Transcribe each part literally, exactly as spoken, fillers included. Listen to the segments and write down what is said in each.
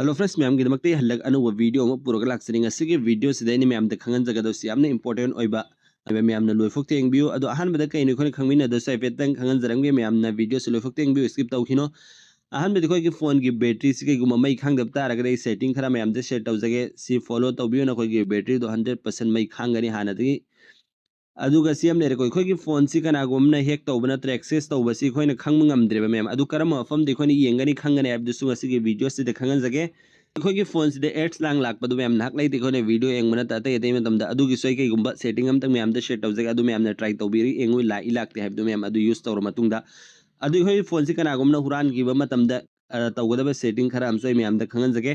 Hello friends, ꯃꯌꯥꯝꯒꯤꯗꯃꯛꯇ ꯑꯩ ꯍꯜꯂꯛ ꯑꯅꯧꯕ video ꯑꯃ ꯄꯨꯔꯒ ꯂꯥꯛꯆꯔꯤ꯫ ꯉꯁꯤꯒꯤ video ꯁꯤꯗ ꯑꯩꯅ ꯃꯌꯥꯝꯗ ꯈꯪꯍꯟꯖꯒꯗꯕꯁꯤ ꯌꯥꯝꯅ important ꯑꯣꯏꯕ, ꯑꯗꯨꯒ ꯃꯌꯥꯝꯅ ꯂꯣꯏꯐꯥꯎ ꯌꯦꯡꯕꯤꯌꯨ꯫ ꯑꯗꯣ ꯑꯍꯥꯟꯕꯗ ꯀꯩꯅꯣ ꯑꯩꯈꯣꯏꯅ ꯈꯪꯃꯤꯟꯅꯗꯣꯏꯁꯦ ꯍꯥꯏꯐꯦꯠꯇꯪ ꯈꯪꯍꯟꯖꯔꯝꯒꯦ꯫ ꯃꯌꯥꯝꯅ video ꯁꯤ ꯂꯣꯏꯐꯥꯎ ꯌꯦꯡꯕꯤꯌꯨ, skip ꯇꯧꯈꯤꯅꯣ꯫ ꯑꯍꯥꯟꯕꯗ ꯑꯩꯈꯣꯏꯒꯤ phone ꯒꯤ battery ꯁꯤ ꯀꯩꯒꯨꯝꯕ ꯃꯩ ꯈꯥꯡꯗꯕ ꯇꯥꯔꯒꯗꯤ ꯑꯩ setting ꯈꯔ ꯃꯌꯥꯝꯗ share ꯇꯧꯖꯒꯦ꯫ ꯁꯤ follow ꯇꯧꯕꯤꯌꯨ, ꯅꯈꯣꯏꯒꯤ battery ꯗꯣ hundred percent ꯃꯩ ꯈꯥꯡꯒꯅꯤ ꯍꯥꯟꯅꯗꯒꯤ꯫ ꯑꯗꯨꯒ ꯁꯤ ꯑꯃ ꯂꯩꯔꯦꯀꯣ, ꯑꯩꯈꯣꯏꯒꯤ phone ꯁꯤ ꯀꯅꯥꯒꯨꯝꯕꯅ hack ꯇꯧꯕ ꯅꯠꯇ꯭ꯔꯒ access ꯇꯧꯕꯁꯤ ꯑꯩꯈꯣꯏꯅ ꯈꯪꯕ ꯉꯝꯗ꯭ꯔꯦꯕ ꯃꯌꯥꯝ꯫ ꯑꯗꯨ ꯀꯔꯝꯕ ꯃꯐꯝꯗ ꯑꯩꯈꯣꯏꯅ ꯌꯦꯡꯒꯅꯤ ꯈꯪꯒꯅꯤ ꯍꯥꯏꯕꯗꯨꯁꯨ ꯉꯁꯤꯒꯤ video ꯁꯤꯗ ꯈꯪꯍꯟꯖꯒꯦ꯫ ꯑꯩꯈꯣꯏꯒꯤ phone ꯁꯤꯗ ads ꯂꯥꯡ ꯂꯥꯛꯄꯗꯨ ꯃꯌꯥꯝ ꯅꯍꯥꯛ ꯂꯩꯇꯦ ꯑꯩꯈꯣꯏꯅ video ꯌꯦꯡꯕ ꯅꯠꯇ ꯑꯇꯩ ꯑꯇꯩ ꯃꯇꯝꯗ꯫ ꯑꯗꯨꯒꯤꯁꯨ ꯑꯩ ꯀꯩꯒꯨꯝꯕ setting ꯑꯝꯇꯪ ꯃꯌꯥꯝꯗ share ꯇꯧꯖꯒꯦ, ꯑꯗꯨ ꯃꯌꯥꯝꯅ try ꯇꯧꯕꯤꯔꯤ, ꯌꯦꯡꯉꯨ ꯂꯥꯛꯏ ꯂꯥꯛꯇꯦ ꯍꯥꯏꯕꯗꯨ ꯃꯌꯥꯝ ꯑꯗꯨ use ꯇꯧꯔ ꯃꯇꯨꯡꯗ꯫ ꯑꯗꯨ ꯑꯩꯈꯣꯏꯒꯤ phone ꯁꯤ ꯀꯅꯥꯒꯨꯝꯕꯅ ꯍꯨꯔꯥꯟꯈꯤꯕ ꯃꯇꯝꯗ, ꯑ, ꯇꯧꯒꯗꯕ setting ꯈꯔ ꯑꯃꯁꯨ ꯑꯩ ꯃꯌꯥꯝꯗ ꯈꯪꯍꯟꯖꯒꯦ꯫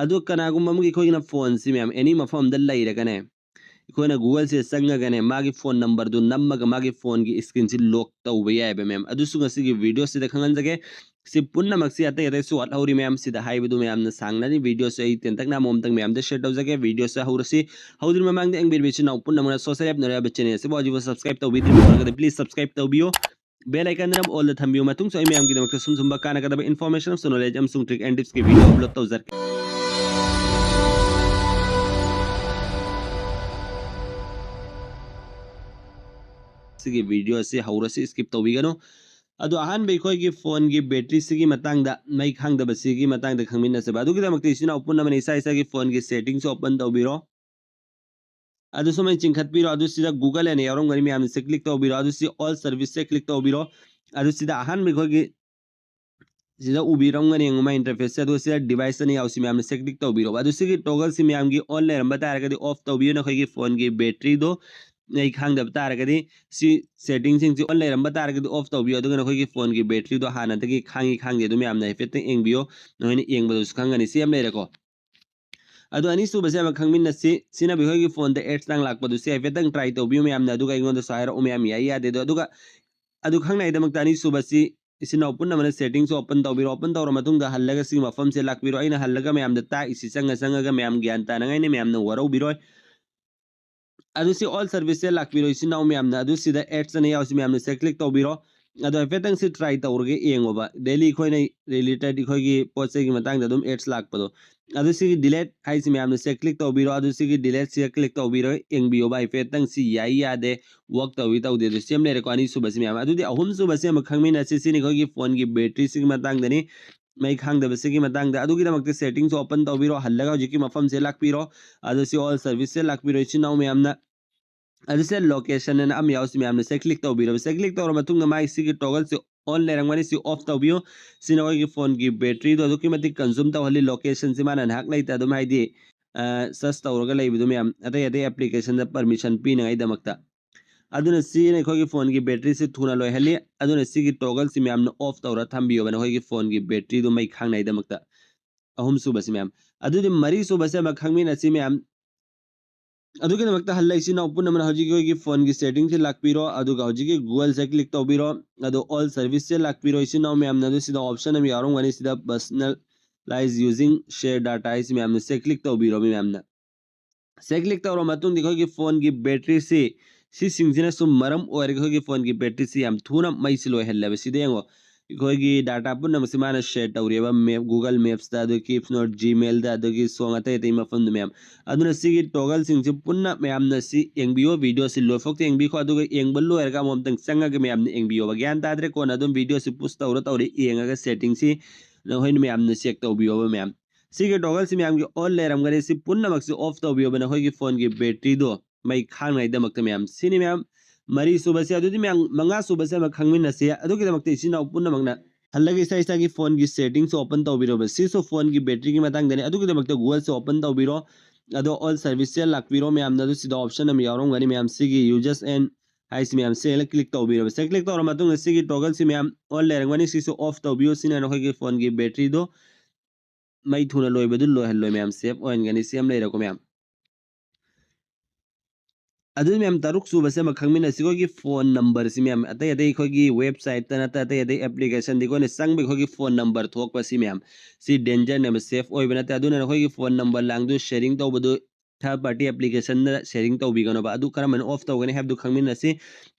ꯑꯗꯨ ꯀꯅꯥꯒꯨꯝꯕ ꯑꯃꯒꯤ ꯑꯩꯈꯣꯏꯒꯤꯅ phone ꯁꯤ ꯃꯌꯥꯝ any ꯃꯐꯝ ꯑꯃꯗ ꯂꯩꯔꯒꯅꯦ, ꯑꯩꯈꯣꯏꯅ Google ꯁꯤꯗ ꯆꯪꯉꯒꯅꯦ, ꯃꯥꯒꯤ phone number ꯗꯨ ꯅꯝꯃꯒ ꯃꯥꯒꯤ phone ꯒꯤ screen ꯁꯤ lock ꯇꯧꯕ ꯌꯥꯏꯑꯕ ꯃꯌꯥꯝ꯫ ꯑꯗꯨꯁꯨ ꯉꯁꯤꯒꯤ video ꯁꯤꯗ ꯈꯪꯍꯟꯖꯒꯦ꯫ ꯁꯤ ꯄꯨꯝꯅꯃꯛꯁꯤ ꯑꯇꯩ ꯑꯇꯩ ꯁꯣꯠꯍꯧꯔꯤ ꯃꯌꯥꯝ ꯁꯤꯗ ꯍꯥꯏꯕꯗꯨ ꯃꯌꯥꯝꯅ ꯁꯥꯡꯅꯅꯤ꯫ Video ꯁꯤ ꯑꯩ ꯇꯦꯟꯇꯛꯅ ꯑꯃꯃꯝꯇꯪ ꯃꯌꯥꯝꯗ share ꯇꯧꯖꯒꯦ꯫ Video ꯁꯤ ꯍꯧꯔꯁꯤ꯫ ꯍꯧꯗ꯭ꯔꯤꯉꯩ ꯃꯃꯥꯡꯗ ꯌꯦꯡꯕꯤꯔꯤꯕ ꯏꯆꯤꯟ ꯏꯅꯥꯎ ꯄꯨꯝꯅꯃꯛꯅ subscribe ꯅꯣꯏꯔꯕ channel ꯑꯁꯤꯕꯨ ꯍꯧꯖꯤꯛꯐꯥꯎ subscribe ꯇꯧꯕꯤꯗ꯭ꯔꯤꯕ ꯑꯣꯏꯔꯒꯗꯤ please subscribe ꯇꯧꯕꯤꯌꯨ꯫ Bell icon ꯗꯨꯅ all ꯗ ꯊꯝꯕꯤꯌꯨ꯫ ꯃꯇꯨꯡꯁꯨ ꯑꯩ ꯃꯌꯥꯝꯒꯤꯗꯃꯛꯇ ꯁꯨꯝ ꯁꯨꯝꯕ ꯀꯥꯟꯅꯒꯗꯕ information ꯑꯃꯁꯨꯡ knowledge ꯑꯃꯁꯨꯡ trick and tips ꯀꯤ video upload ꯇꯧꯖꯔꯛꯀꯦ꯫ ꯁꯤꯒꯤ video ꯑꯁꯤ ꯍꯧꯔꯁꯤ, skip ꯇꯧꯕꯤꯒꯅꯨ꯫ ꯑꯗꯣ ꯑꯍꯥꯟꯕ ꯑꯩꯈꯣꯏꯒꯤ phone ꯒꯤ battery ꯁꯤꯒꯤ ꯃꯇꯥꯡꯗ, ꯃꯩ ꯈꯥꯡꯗꯕ ꯁꯤꯒꯤ ꯃꯇꯥꯡꯗ ꯈꯪꯃꯤꯟꯅꯁꯦꯕ꯫ ꯑꯗꯨꯒꯤꯗꯃꯛꯇ ꯏꯆꯤꯟ ꯏꯅꯥꯎ ꯄꯨꯝꯅꯃꯛꯅ ꯏꯁꯥ ꯏꯁꯥꯒꯤ phone ꯒꯤ setting ꯁꯨ open ꯇꯧꯕꯤꯔꯣ꯫ ꯑꯗꯨ ꯁꯨꯃꯥꯏꯅ ꯆꯤꯡꯈꯠꯄꯤꯔꯣ꯫ ꯑꯗꯨ ꯁꯤꯗ Google ꯑꯅ ꯌꯥꯎꯔꯝꯒꯅꯤ ꯃꯌꯥꯝꯅ ꯁꯤ click ꯇꯧꯕꯤꯔꯣ꯫ ꯑꯗꯨ ꯁꯤ all service ꯁꯦ click ꯇꯧꯕꯤꯔꯣ꯫ ꯑꯗꯨ ꯁꯤꯗ ꯑꯍꯥꯟꯕ ꯑꯩꯈꯣꯏꯒꯤ ꯁꯤꯗ ꯎꯕꯤꯔꯝꯒꯅꯤ ꯌꯦꯡꯉꯨ ꯃꯥꯏ interface ꯁꯦ꯫ ꯑꯗꯨ ꯁꯤꯗ device ꯑꯅ ꯌꯥꯎꯁꯤ ꯃꯌꯥꯝꯅ ꯁꯤ click ꯇꯧꯕꯤꯔꯣ꯫ ꯑꯗꯨ ꯁꯤꯒꯤ toggle ꯁꯤ ꯃꯌꯥꯝꯒꯤ on ꯂꯩꯔꯝꯕ ꯇꯥꯔꯒꯗꯤ off ꯇꯧꯕꯤꯌꯨ꯫ ꯅꯈꯣꯏꯒꯤ phone ꯒꯤ battery ꯗꯣ ꯃꯩ ꯈꯥꯡꯗꯕ ꯇꯥꯔꯒꯗꯤ ꯁꯤ setting ꯁꯤꯡꯁꯤ on ꯂꯩꯔꯝꯕ ꯇꯥꯔꯒꯗꯤ off ꯇꯧꯕꯤꯌꯨ꯫ ꯑꯗꯨꯒ ꯅꯈꯣꯏꯒꯤ phone ꯒꯤ battery ꯗꯣ ꯍꯥꯟꯅꯗꯒꯤ ꯈꯥꯡꯉꯤ ꯈꯥꯡꯗꯦ ꯑꯗꯨ ꯃꯌꯥꯝꯅ ꯍꯥꯏꯐꯦꯠꯇꯪ ꯌꯦꯡꯕꯤꯌꯨ꯫ ꯅꯈꯣꯏꯅ ꯌꯦꯡꯕꯗꯁꯨ ꯈꯪꯒꯅꯤ꯫ ꯁꯤ ꯑꯃ ꯂꯩꯔꯦꯀꯣ꯫ ꯑꯗꯣ ꯑꯅꯤꯁꯨꯕꯁꯦ ꯑꯃ ꯈꯪꯃꯤꯟꯅꯁꯤ꯫ ꯁꯤꯅ ꯑꯩꯈꯣꯏꯒꯤ phone ꯗ ads ꯂꯥꯡ ꯂꯥꯛꯄꯗꯨꯁꯦ ꯍꯥꯏꯐꯦꯠꯇꯪ try ꯇꯧꯕꯤꯌꯨ ꯃꯌꯥꯝꯅ, ꯑꯗꯨꯒ ꯑꯩꯉꯣꯟꯗꯁꯨ ꯍꯥꯏꯔꯛꯎ ꯃꯌꯥꯝ, ꯌꯥꯏ ꯌꯥꯗꯦꯗꯣ꯫ ꯑꯗꯨꯒ ꯑꯗꯨ ꯈꯪꯅꯉꯥꯏꯗꯃꯛꯇ ꯑꯅꯤꯁꯨꯕꯁꯤ ꯏꯆꯤꯟ ꯏꯅꯥꯎ ꯄꯨꯝꯅꯃꯛꯅ setting ꯁꯨ open ꯇꯧꯕꯤꯔꯣ꯫ Open ꯇꯧꯔ ꯃꯇꯨꯡꯗ ꯍꯜꯂꯒ ꯁꯤꯒꯤ ꯃꯐꯝꯁꯦ ꯂꯥꯛꯄꯤꯔꯣ꯫ ꯑꯩꯅ ꯍꯜꯂꯒ ꯃꯌꯥꯝꯗ ꯇꯥꯛꯏꯁꯤ ꯆꯪꯉ ꯆꯪꯉꯒ ꯃꯌꯥꯝ ꯒ꯭ꯌꯥꯟ ꯇꯥꯅꯉꯥꯏꯅꯤ, ꯃꯌꯥꯝꯅ ꯋꯥꯔꯧꯕꯤꯔꯣꯏ꯫ ꯑꯗꯨ ꯁꯤ all service ꯁꯦ ꯂꯥꯛꯄꯤꯔꯣ ꯏꯆꯤꯟ ꯏꯅꯥꯎ ꯃꯌꯥꯝꯅ꯫ ꯑꯗꯨ ꯁꯤꯗ ads ꯑꯅ ꯌꯥꯎꯁꯤ ꯃꯌꯥꯝꯅ ꯁꯤ click ꯇꯧꯕꯤꯔꯣ꯫ ꯑꯗꯣ ꯍꯥꯏꯐꯦꯠꯇꯪ ꯁꯤ try ꯇꯧꯔꯒ ꯌꯦꯡꯉꯣꯕ꯫ Daily ꯑꯩꯈꯣꯏꯅ related ꯑꯩꯈꯣꯏꯒꯤ ꯄꯣꯠ ꯆꯩꯒꯤ ꯃꯇꯥꯡꯗ ꯑꯗꯨꯝ ads ꯂꯥꯛꯄꯗꯣ꯫ ꯑꯗꯨ ꯁꯤꯒꯤ delete ꯍꯥꯏꯁꯤ ꯃꯌꯥꯝꯅ ꯁꯦ click ꯇꯧꯕꯤꯔꯣ꯫ ꯑꯗꯨ ꯁꯤꯒꯤ delete ꯁꯤꯗ click ꯇꯧꯕꯤꯔꯣ, ꯌꯦꯡꯕꯤꯌꯣꯕ ꯍꯥꯏꯐꯦꯠꯇꯪ ꯁꯤ ꯌꯥꯏ ꯌꯥꯗꯦ, work ꯇꯧꯏ ꯇꯧꯗꯦ꯫ ꯑꯗꯨ ꯁꯤ ꯑꯃ ꯂꯩꯔꯦꯀꯣ, ꯑꯅꯤꯁꯨꯕꯁꯤ ꯃꯌꯥꯝ꯫ ꯑꯗꯨꯗꯤ ꯑꯍꯨꯝꯁꯨꯕꯁꯤ ꯑꯃ ꯈꯪꯃꯤꯟꯅꯁꯤ꯫ ꯁꯤꯅꯤ ꯑꯩꯈꯣꯏꯒꯤ phoneꯒꯤ batteryꯁꯤꯒꯤ ꯃꯇꯥꯡꯗꯅꯤ, ꯃꯩ ꯈꯥꯡꯗꯕꯁꯤꯒꯤ ꯃꯇꯥꯡꯗ꯫ ꯑꯗꯨꯒꯤꯗꯃꯛꯇ settingꯁꯨ open ꯇꯧꯕꯤꯔꯣ, ꯍꯜꯂꯒ ꯍꯧꯖꯤꯛꯀꯤ ꯃꯐꯝꯁꯦ ꯂꯥꯛꯄꯤꯔꯣ꯫ ꯑꯗꯨ ꯁꯤ all serviceꯁꯦ ꯂꯥꯛꯄꯤꯔꯣ, ꯏꯆꯤꯟ ꯏꯅꯥꯎ ꯃꯌꯥꯝꯅ꯫ ꯑꯗꯨ ꯁꯤꯗ location ꯑꯅ ꯑꯃ ꯌꯥꯎꯁꯤ ꯃꯌꯥꯝꯅ ꯁꯦ click ꯇꯧꯕꯤꯔꯕ꯫ ꯁꯦ click ꯇꯧꯔ ꯃꯇꯨꯡꯗ ꯃꯥꯒꯤ ꯁꯤꯒꯤ toggleꯁꯤ on ꯂꯩꯔꯝꯒꯅꯤ, ꯁꯤ off ꯇꯧꯕꯤꯌꯨ꯫ ꯁꯤꯅ ꯑꯩꯈꯣꯏꯒꯤ phoneꯒꯤ batteryꯗꯣ ꯑꯗꯨꯛꯀꯤ ꯃꯇꯤꯛ consume ꯇꯧꯍꯜꯂꯤ꯫ Locationꯁꯤ ꯃꯥꯅ ꯉꯥꯏꯍꯥꯛ ꯂꯩꯇ ꯑꯗꯨꯝ ꯍꯥꯏꯗꯤ search ꯇꯧꯔꯒ ꯂꯩꯕꯗꯣ ꯃꯌꯥꯝ, ꯑꯇꯩ ꯑꯇꯩ applicationꯗ permission ꯄꯤꯅꯉꯥꯏꯗꯃꯛꯇ꯫ ꯑꯗꯨꯅ ꯁꯤꯅ ꯑꯩꯈꯣꯏꯒꯤ phoneꯒꯤ batteryꯁꯤ ꯊꯨꯅ ꯂꯣꯏꯍꯜꯂꯤ꯫ ꯑꯗꯨꯅ ꯁꯤꯒꯤ toggleꯁꯤ ꯃꯌꯥꯝꯅ off ꯇꯧꯔ ꯊꯝꯕꯤꯌꯣꯕ, ꯅꯈꯣꯏꯒꯤ phoneꯒꯤ batteryꯗꯣ ꯃꯩ ꯈꯥꯡꯅꯉꯥꯏꯗꯃꯛꯇ꯫ ꯑꯍꯨꯝꯁꯨꯕꯁꯤ ꯃꯌꯥꯝ꯫ ꯑꯗꯨꯗꯤ ꯃꯔꯤꯁꯨꯕꯁꯤ ꯑꯃ ꯈꯪꯃꯤꯟꯅꯁꯤ ꯃꯌꯥꯝ꯫ ꯑꯗꯨꯒꯤꯗꯃꯛꯇ ꯍꯜꯂ ꯏꯆꯤꯟ ꯏꯅꯥꯎ ꯄꯨꯝꯅꯃꯛꯅ ꯍꯧꯖꯤꯛꯀꯤ ꯑꯩꯈꯣꯏꯒꯤ phoneꯒꯤ settingꯁꯤ ꯂꯥꯛꯄꯤꯔꯣ, ꯑꯗꯨꯒ ꯍꯧꯖꯤꯛꯀꯤ Googleꯁꯦ click ꯇꯧꯕꯤꯔꯣ, ꯑꯗꯣ all serviceꯁꯦ ꯂꯥꯛꯄꯤꯔꯣ꯫ ꯏꯆꯤꯟ ꯏꯅꯥꯎ ꯃꯌꯥꯝꯅ ꯑꯗꯨ ꯁꯤꯗ option ꯑꯃ ꯌꯥꯎꯔꯝꯒꯅꯤ, ꯁꯤꯗ personalize using share data ꯍꯥꯏꯁꯤ ꯃꯌꯥꯝꯅ ꯁꯦ click ꯇꯧꯕꯤꯔꯣ ꯃꯌꯥꯝꯅ꯫ ꯁꯦ click ꯇꯧꯔ ꯃꯇꯨꯡꯗ ꯑꯩꯈꯣꯏꯒꯤ phoneꯒꯤ batteryꯁꯤ, ꯁꯤꯁꯤꯡꯁꯤꯅ ꯁꯨꯝ ꯃꯔꯝ ꯑꯣꯏꯔꯒ ꯑꯩꯈꯣꯏꯒꯤ phoneꯒꯤ batteryꯁꯤ ꯌꯥꯝ ꯊꯨꯅ ꯃꯩꯁꯤ ꯂꯣꯏꯍꯜꯂꯦꯕ꯫ ꯁꯤꯗ ꯌꯦꯡꯉꯣ, ꯑꯩꯈꯣꯏꯒꯤ data ꯄꯨꯝꯅꯃꯛꯁꯤ ꯃꯥꯅ share ꯇꯧꯔꯤꯑꯕ, map, Google Mapsꯇ, ꯑꯗꯨꯒ Keep Note, Gmailꯗ, ꯑꯗꯨꯒꯤ song ꯑꯇꯩ ꯑꯇꯩ ꯃꯐꯝꯗ ꯃꯌꯥꯝ꯫ ꯑꯗꯨꯅ ꯁꯤꯒꯤ toggleꯁꯤꯡꯁꯤ ꯄꯨꯟꯅ ꯃꯌꯥꯝꯅ ꯁꯤ ꯌꯦꯡꯕꯤꯌꯣ, videoꯁꯤ ꯂꯣꯏꯐꯥꯎꯇ ꯌꯦꯡꯕꯤꯈꯣ, ꯑꯗꯨꯒ ꯌꯦꯡꯕ ꯂꯣꯏꯔꯒ ꯑꯃꯨꯛ ꯑꯝꯇꯪ ꯆꯪꯉꯒ ꯃꯌꯥꯝꯅ ꯌꯦꯡꯕꯤꯌꯣꯕ꯫ ꯒ꯭ꯌꯥꯟ ꯇꯥꯗ꯭ꯔꯦ, ꯀꯣꯟꯅ ꯑꯗꯨꯝ videoꯁꯤ push ꯇꯧꯔ ꯇꯧꯔ ꯌꯦꯡꯉꯒ settingꯁꯤ ꯅꯈꯣꯏꯅ ꯃꯌꯥꯝꯅ check ꯇꯧꯕꯤꯌꯣꯕ ꯃꯌꯥꯝ꯫ ꯁꯤꯒꯤ toggleꯁꯤ ꯃꯌꯥꯝꯒꯤ on ꯂꯩꯔꯝꯒꯅꯤ, ꯁꯤ ꯄꯨꯝꯅꯃꯛꯁꯤ off ꯇꯧꯕꯤꯌꯣꯕ, ꯅꯈꯣꯏꯒꯤ phoneꯒꯤ batteryꯗꯣ ꯃꯩ ꯈꯥꯡꯅꯉꯥꯏꯗꯃꯛꯇ ꯃꯌꯥꯝ꯫ ꯁꯤꯅꯤ ꯃꯌꯥꯝ ꯃꯔꯤ ꯁꯨꯕꯁꯦ꯫ ꯑꯗꯨꯗꯤ ꯃꯌꯥꯝ ꯃꯉꯥ ꯁꯨꯕꯁꯦ ꯑꯃ ꯈꯪꯃꯤꯟꯅꯁꯤ꯫ ꯑꯗꯨꯒꯤꯗꯃꯛꯇ ꯏꯆꯤꯟ ꯏꯅꯥꯎ ꯄꯨꯝꯅꯃꯛꯅ ꯍꯜꯂꯒ ꯏꯁꯥ ꯏꯁꯥꯒꯤ phoneꯒꯤ settingꯁꯨ open ꯇꯧꯕꯤꯔꯕ꯫ ꯁꯤꯁꯨ phoneꯒꯤ batteryꯒꯤ ꯃꯇꯥꯡꯗꯅꯤ꯫ ꯑꯗꯨꯒꯤꯗꯃꯛꯇ Googleꯁꯦ open ꯇꯧꯕꯤꯔꯣ, ꯑꯗꯣ all serviceꯁꯦ ꯂꯥꯛꯄꯤꯔꯣ ꯃꯌꯥꯝꯅ꯫ ꯑꯗꯨ ꯁꯤꯗ option ꯑꯃ ꯌꯥꯎꯔꯝꯒꯅꯤ ꯃꯌꯥꯝ, ꯁꯤꯒꯤ users and ꯍꯥꯏꯁꯤ ꯃꯌꯥꯝ, ꯁꯤꯗ click ꯇꯧꯕꯤꯔꯕ꯫ ꯁꯤꯗ click ꯇꯧꯔ ꯃꯇꯨꯡꯗ ꯁꯤꯒꯤ toggleꯁꯤ ꯃꯌꯥꯝ on ꯂꯩꯔꯝꯒꯅꯤ, ꯁꯤꯁꯨ off ꯇꯧꯕꯤꯌꯨ꯫ ꯁꯤꯅ ꯅꯈꯣꯏꯒꯤ phoneꯒꯤ batteryꯗꯣ ꯃꯩ ꯊꯨꯅ ꯂꯣꯏꯕꯗꯨ ꯂꯣꯏꯍꯜꯂꯣꯏ ꯃꯌꯥꯝ, safe ꯑꯣꯏꯍꯟꯒꯅꯤ꯫ ꯁꯤ ꯑꯃ ꯂꯩꯔꯦꯀꯣ ꯃꯌꯥꯝ꯫ ꯑꯗꯨ ꯃꯌꯥꯝ ꯇꯔꯨꯛ ꯁꯨꯕꯁꯦ ꯑꯃ ꯈꯪꯃꯤꯟꯅꯁꯤ꯫ ꯑꯩꯈꯣꯏꯒꯤ phone numberꯁꯤ ꯃꯌꯥꯝ, ꯑꯇꯩ ꯑꯇꯩ ꯑꯩꯈꯣꯏꯒꯤ websiteꯇ ꯅꯠꯇ ꯑꯇꯩ ꯑꯇꯩ applicationꯗꯤ ꯑꯩꯈꯣꯏꯅ ꯆꯪꯕ ꯑꯩꯈꯣꯏꯒꯤ phone number ꯊꯣꯛꯄꯁꯤ ꯃꯌꯥꯝ, ꯁꯤ dangerꯅꯦꯕ, safe ꯑꯣꯏꯕ ꯅꯠꯇꯦ꯫ ꯑꯗꯨꯅ ꯅꯈꯣꯏꯒꯤ phone number ꯂꯥꯡꯗꯨ sharing ꯇꯧꯕꯗꯨ third party application ꯗ sharing ꯇꯧꯕꯤꯒꯅꯣꯕ꯫ ꯑꯗꯨ ꯀꯔꯝꯕꯅ off ꯇꯧꯒꯅꯤ ꯍꯥꯏꯕꯗꯨ ꯈꯪꯃꯤꯟꯅꯁꯤ꯫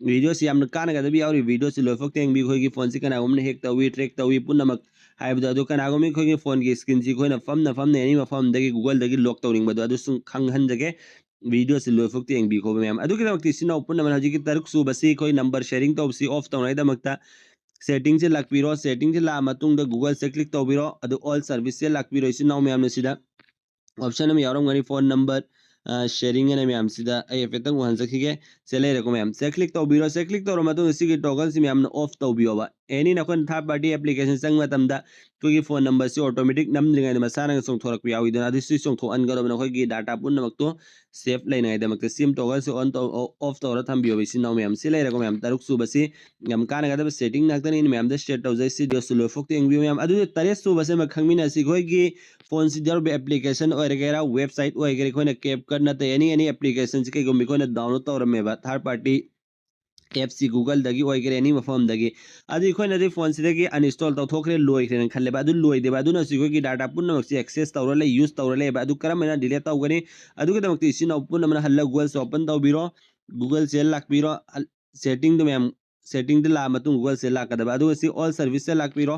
Video ꯁꯤ ꯌꯥꯝꯅ ꯀꯥꯟꯅꯒꯗꯕ ꯌꯥꯎꯔꯤ, video ꯁꯤ ꯂꯣꯏꯐꯥꯎ ꯌꯦꯡꯕꯤꯌꯨ꯫ ꯑꯩꯈꯣꯏꯒꯤ phone ꯁꯤ ꯀꯅꯥꯒꯨꯝꯕꯅ hack ꯇꯧꯏ, track ꯇꯧꯏ ꯄꯨꯝꯅꯃꯛ ꯍꯥꯏꯕꯗꯣ, ꯑꯗꯨ ꯀꯅꯥꯒꯨꯝꯕ ꯑꯩꯈꯣꯏꯒꯤ phone ꯒꯤ screen ꯁꯤ ꯑꯩꯈꯣꯏꯅ ꯐꯝꯅ ꯐꯝꯅ any ꯃꯐꯝꯗꯒꯤ Google ꯗꯒꯤ lock ꯇꯧꯅꯤꯡꯕꯗꯣ, ꯑꯗꯨꯁꯨ ꯈꯪꯍꯟꯖꯒꯦ꯫ Video ꯁꯤ ꯂꯣꯏꯐꯥꯎ ꯌꯦꯡꯕꯤꯈꯣꯕ ꯃꯌꯥꯝ꯫ ꯑꯗꯨꯒꯤꯗꯃꯛꯇ ꯏꯆꯤꯟ ꯏꯅꯥꯎ ꯄꯨꯝꯅꯃꯛ ꯍꯧꯖꯤꯛꯀꯤ ꯇꯔꯨꯛ ꯁꯨꯕꯁꯤ ꯑꯩꯈꯣꯏ number sharing ꯇꯧꯕꯁꯤ off ꯇꯧꯅꯉꯥꯏꯗꯃꯛꯇ setting ꯁꯦ ꯂꯥꯛꯄꯤꯔꯣ꯫ Setting ꯁꯦ ꯂꯥꯛꯑ ꯃꯇꯨꯡꯗ Google ꯁꯦ click ꯇꯧꯕꯤꯔꯣ꯫ ꯑꯗꯨ all service ꯁꯦ ꯂꯥꯛꯄꯤꯔꯣ ꯏꯆꯤꯟ ꯏꯅꯥꯎ ꯃꯌꯥꯝꯅ꯫ ꯁꯤꯗ option ꯑꯃ ꯌꯥꯎꯔꯝꯒꯅꯤ, phone number sharing ꯑꯅ ꯃꯌꯥꯝꯁꯤꯗ ꯑꯩ ꯍꯥꯏꯐꯦꯠꯇꯪ ꯎꯍꯟꯖꯈꯤꯒꯦ꯫ ꯁꯦ ꯂꯩꯔꯦꯀꯣ ꯃꯌꯥꯝ, ꯁꯦ click ꯇꯧꯕꯤꯔꯣ꯫ ꯁꯦ click ꯇꯧꯔ ꯃꯇꯨꯡꯗ ꯁꯤꯒꯤ toggle ꯁꯤ ꯃꯌꯥꯝꯅ off ꯇꯧꯕꯤꯌꯣꯕ꯫ Any ꯅꯈꯣꯏꯅ third party application ꯆꯪꯕ ꯃꯇꯝꯗ ꯑꯩꯈꯣꯏꯒꯤ phone number ꯁꯤ automatic ꯅꯝꯗ꯭ꯔꯤꯉꯩꯗ ꯃꯁꯥꯅ ꯆꯣꯡꯊꯣꯔꯛꯄ ꯌꯥꯎꯏꯗꯅ, ꯑꯗꯨ ꯁꯤ ꯆꯣꯡꯊꯣꯛꯍꯟꯒꯗꯕꯅꯤ ꯑꯩꯈꯣꯏꯒꯤ data ꯄꯨꯝꯅꯃꯛꯇꯣ safe ꯂꯩꯅꯉꯥꯏꯗꯃꯛꯇ꯫ ꯁꯤꯝ toggle ꯁꯤ on ꯇꯧ, off ꯇꯧꯔ ꯊꯝꯕꯤꯌꯣꯕ ꯏꯆꯤꯟ ꯏꯅꯥꯎ ꯃꯌꯥꯝ꯫ ꯁꯤ ꯂꯩꯔꯦꯀꯣ ꯃꯌꯥꯝ, ꯇꯔꯨꯛ ꯁꯨꯕꯁꯤ ꯌꯥꯝ ꯀꯥꯟꯅꯒꯗꯕ setting ꯉꯥꯛꯇꯅꯤ ꯑꯩꯅ ꯃꯌꯥꯝꯗ share ꯇꯧꯖꯩ꯫ ꯁꯤ video ꯁꯤ ꯂꯣꯏꯐꯥꯎ ꯌꯦꯡꯕꯤꯌꯨ ꯃꯌꯥꯝ꯫ ꯑꯗꯨꯗꯤ ꯇꯔꯦꯠ ꯁꯨꯕꯁꯤ ꯑꯃ ꯈꯪꯃꯤꯟꯅꯁꯤ꯫ ꯑꯩꯈꯣꯏꯒꯤ phone ꯁꯤꯗ ꯌꯥꯎꯔꯤꯕ application ꯑꯣꯏꯒꯦꯔꯥ, website ꯑꯣꯏꯒꯦꯔꯥ, ꯑꯩꯈꯣꯏꯅ CapCut ꯅꯠꯇꯦ, any any application ꯁꯤ ꯀꯩꯒꯨꯝꯕ ꯑꯩꯈꯣꯏꯅ download ꯇꯧꯔꯝꯃꯦꯕ third party app ꯁꯤ Google ꯗꯒꯤ ꯑꯣꯏꯒꯦꯔꯥ, any ꯃꯐꯝꯗꯒꯤ, ꯑꯗꯨ ꯑꯩꯈꯣꯏꯅꯗꯤ phone ꯁꯤꯗꯒꯤ uninstall ꯇꯧꯊꯣꯛꯈ꯭ꯔꯦ, ꯂꯣꯏꯈ꯭ꯔꯦꯅ ꯈꯜꯂꯦꯕ꯫ ꯑꯗꯨ ꯂꯣꯏꯗꯦꯕ, ꯑꯗꯨꯅꯁꯨ ꯑꯩꯈꯣꯏꯒꯤ data ꯄꯨꯝꯅꯃꯛꯁꯦ access ꯇꯧꯔ ꯂꯩ, use ꯇꯧꯔ ꯂꯩꯌꯦꯕ꯫ ꯑꯗꯨ ꯀꯔꯝ ꯍꯥꯏꯅ delete ꯇꯧꯒꯅꯤ? ꯑꯗꯨꯒꯤꯗꯃꯛꯇ ꯏꯆꯤꯟ ꯏꯅꯥꯎ ꯄꯨꯝꯅꯃꯛꯅ ꯍꯜꯂ Google ꯁꯤ open ꯇꯧꯕꯤꯔꯣ, Google ꯁꯦ ꯂꯥꯛꯄꯤꯔꯣ, setting ꯗꯨ ꯃꯌꯥꯝ, setting ꯗ ꯂꯥꯛꯑ ꯃꯇꯨꯡ Google ꯁꯦ ꯂꯥꯛꯀꯗꯕ꯫ ꯑꯗꯨꯒ ꯁꯤ all service ꯁꯦ ꯂꯥꯛꯄꯤꯔꯣ꯫